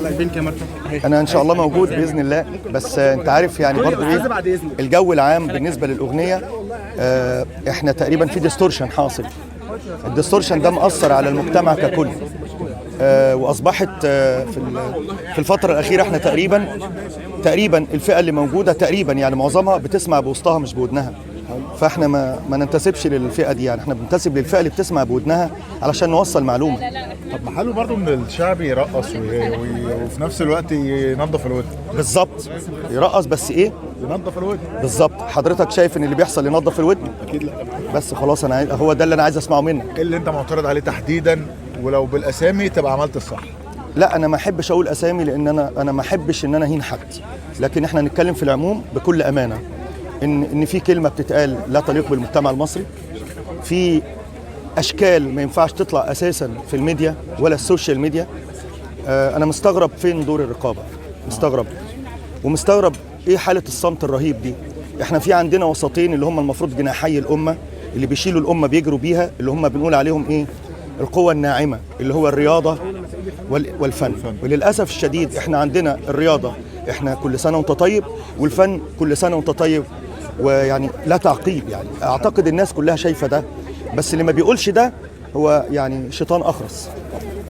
فين كاميرتك؟ انا ان شاء الله موجود باذن الله، بس انت عارف يعني برضو ايه الجو العام بالنسبة للاغنيه. احنا تقريبا في distortion حاصل. ال distortion ده مأثر على المجتمع ككل. واصبحت في الفترة الاخيرة احنا تقريبا الفئة اللي موجودة تقريبا يعني معظمها بتسمع بوسطها مش بودنها. فاحنا ما ننتسبش للفئه دي، يعني احنا بننتسب للفئه اللي بتسمع بودنها علشان نوصل معلومه. طب ما حلو برضه ان الشعبي يرقص وفي نفس الوقت ينظف الودن. بالظبط، يرقص بس ايه؟ ينظف الودن. بالظبط. حضرتك شايف ان اللي بيحصل ينظف الودن؟ اكيد لا. بس خلاص، انا عايز، هو ده اللي انا عايز اسمعه منك. ايه اللي انت معترض عليه تحديدا؟ ولو بالاسامي تبقى عملت الصح. لا، انا ما احبش اقول اسامي لان انا ما احبش ان انا اهين حد، لكن احنا نتكلم في العموم بكل امانه ان في كلمة بتتقال لا تليق بالمجتمع المصري، في اشكال ما ينفعش تطلع اساسا في الميديا ولا ال social media. انا مستغرب فين دور الرقابه، مستغرب، ومستغرب ايه حاله الصمت الرهيب دي. احنا في عندنا وسطين اللي هم المفروض جناحي الامه، اللي بيشيلوا الامة بيجروا بيها، اللي هم بنقول عليهم ايه؟ القوة الناعمة، اللي هو الرياضة والفن. وللاسف الشديد احنا عندنا الرياضة احنا كل سنة وانت طيب، والفن كل سنة وانت طيب، ويعني لا تعقيب. يعني اعتقد الناس كلها شايفه ده، بس اللي ما بيقولش ده هو يعني شيطان اخرس.